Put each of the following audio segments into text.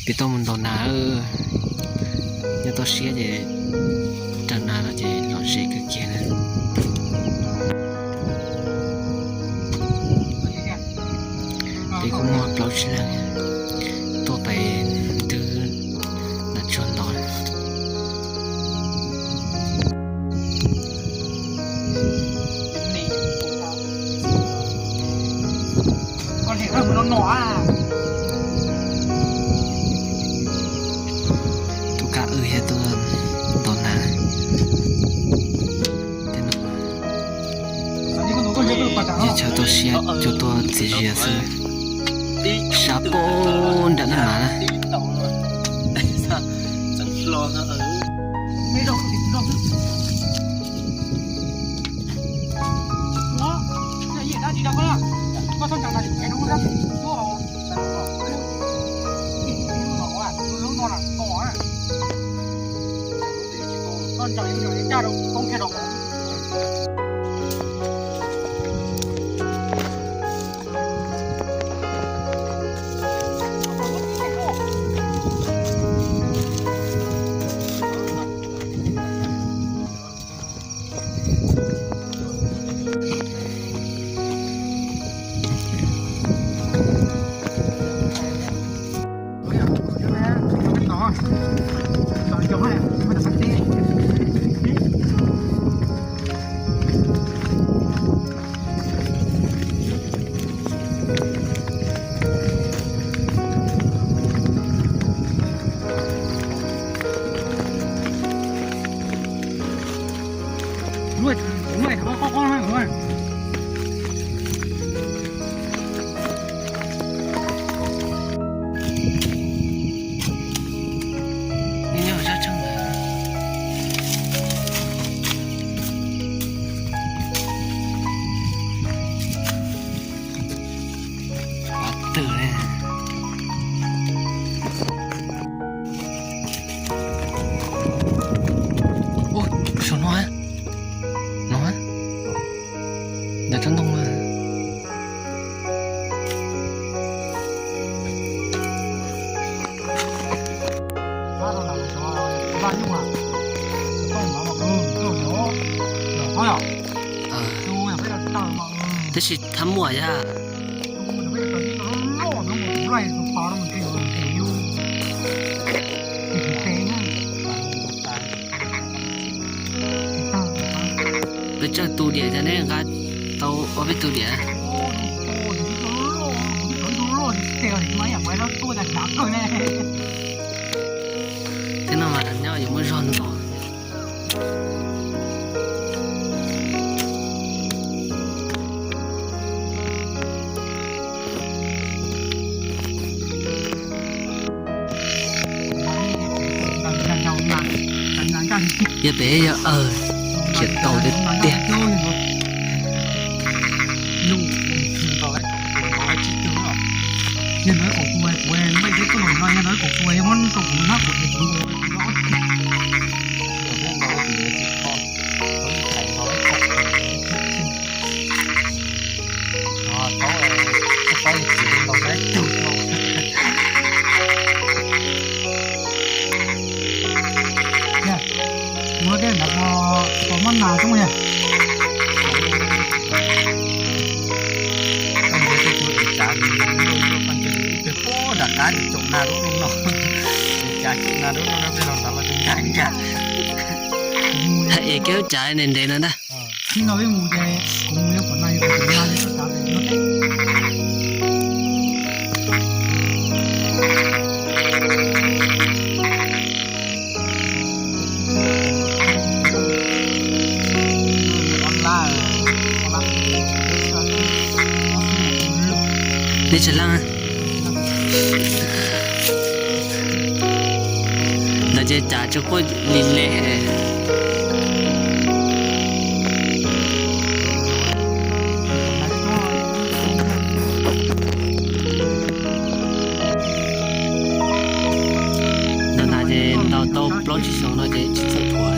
Ces tuaj mus ntaus nas, nyob toj siab ces raws nas no ces lom zem kawg kiag na. Peb kuj muaj plaub tsib leeg tuaj pem ntug nas tsuag ntau. Tus kab wb thiab tuaj ntaus nas. Tej no yog chaw toj siab coj tuaj txiav zias xwb. Sab pab nram na mas na. Twm ne. Ua, saum no, no, ntawm tsob ntoo na. Tab sis thab muaj yaj. Peb tsawg tus diam cas neb nqa tau ob peb tus diam? Thiab no mas nyob yuav muaj zog ntau. Yog pem yog, khiav tau tiag tiag. Ua tej ntawd puas muab nas coob yag. Koj ntsia tej tug ev tsav, ib tug poj ntses ib tug pob nram qab tsoom nas lub no, ev tsav tsoom nas lub no, peb los ntawd los tus nkag nkag. Es kev ua tsav ntev ntev no ntag. Tib no peb mus ces kuv mus yog pom nas yog kuv tus nas li txoj tsav pem no teb. Nej tsis leej, ntawd ces cas tsis quaj li le. Ntawm nas ces ntaus tau plaub tsib xyoos no ces tsis txawj thuav.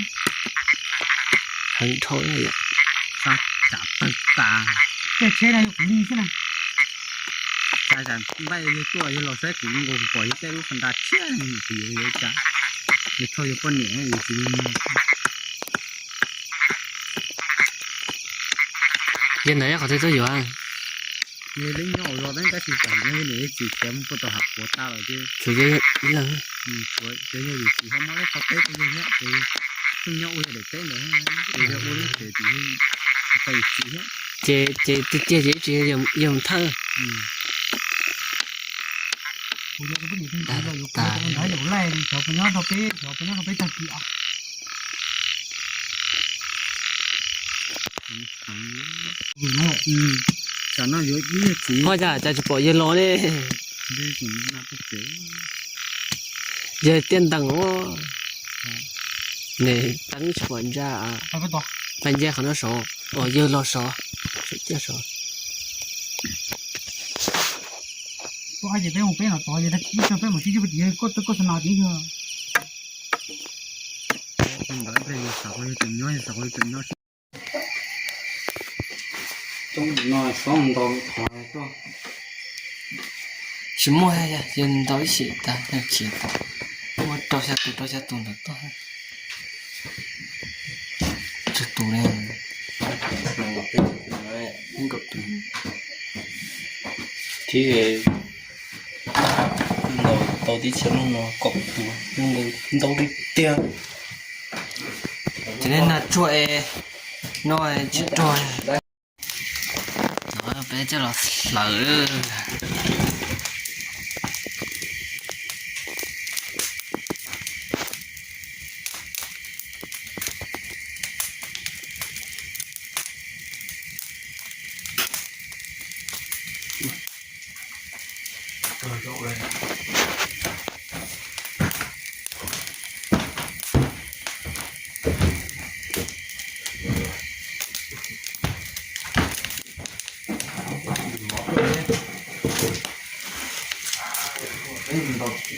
Heev dhau yom. Tsam tawg tas. Tej tsheb no yog kuv li xwb na. Tsam npaj yog tuaj yog los saib kuv nkaus pom yog tej lub fas ntas tshiab kuv yuav yuav tsam. Yog thauj yog poj niam yus tsis. Yog ntawd yog qhov twg tuaj yuav? Yog li nyob ua zos tab sis tam sim no yog niam yog txiv khiav mus puag tom hav quav tas lawm ces tshuav yog ib leeg. Cov yog yus txiv ho muab lawv qhov teb rau yawg thiab ces pheej nyob ua yawg daim teb ntawd, ces yog ua lub tsev tim yawg txiv thiab. Ces ces tiag tiag ces ib tsis yog mus thawj. Kuv yog tus poj niam tug ntawd, yus kuv tus ntawd yus laij cov puas nyob rau peb, cov puas nyob rau peb tag kis os. Ho cas cas tsis pom yawg los ne? Yawg tiaj ntees ua ne, teeb tsis pom ntsa. Pab nce qhov no saud, yawg los saud, saum tiaj saud. Tsis muaj, yawg ntaus ib sim tas yawg khiav tas. Muaj rau xya tus rau xya tus ntawm toj. Tsawg tus ne? Nkaum tus. Thiab ntaus tau tib txhia lub no kaum tus, lub ntau tiag tiag. Ces nej nag tsuag es no tsis rog. No peb coj los hlawv.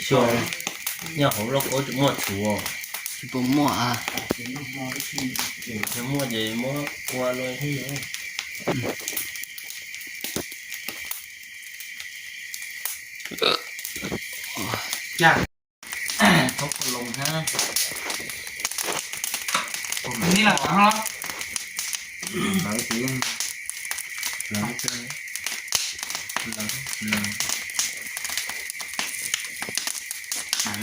Xyov nyob hauv lauj kaub tseem muaj tsuv. Tsis pom muaj a. Yog muaj ces muab ua luaj thiab. Thoob loo hab. Ni las taav los? Lawv ces yeej lawv, lawv, lawv.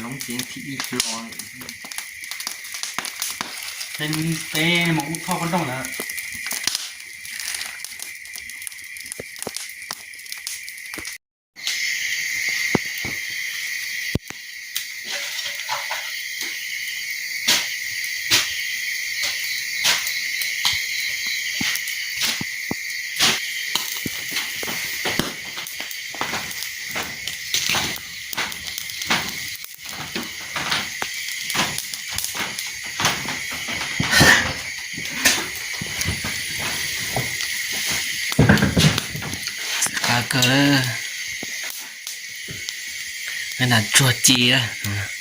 Loob ces yeej thim ib hlo. Peb mus ub thoj koj rooj ntawd. Nas tsuag ci lawm.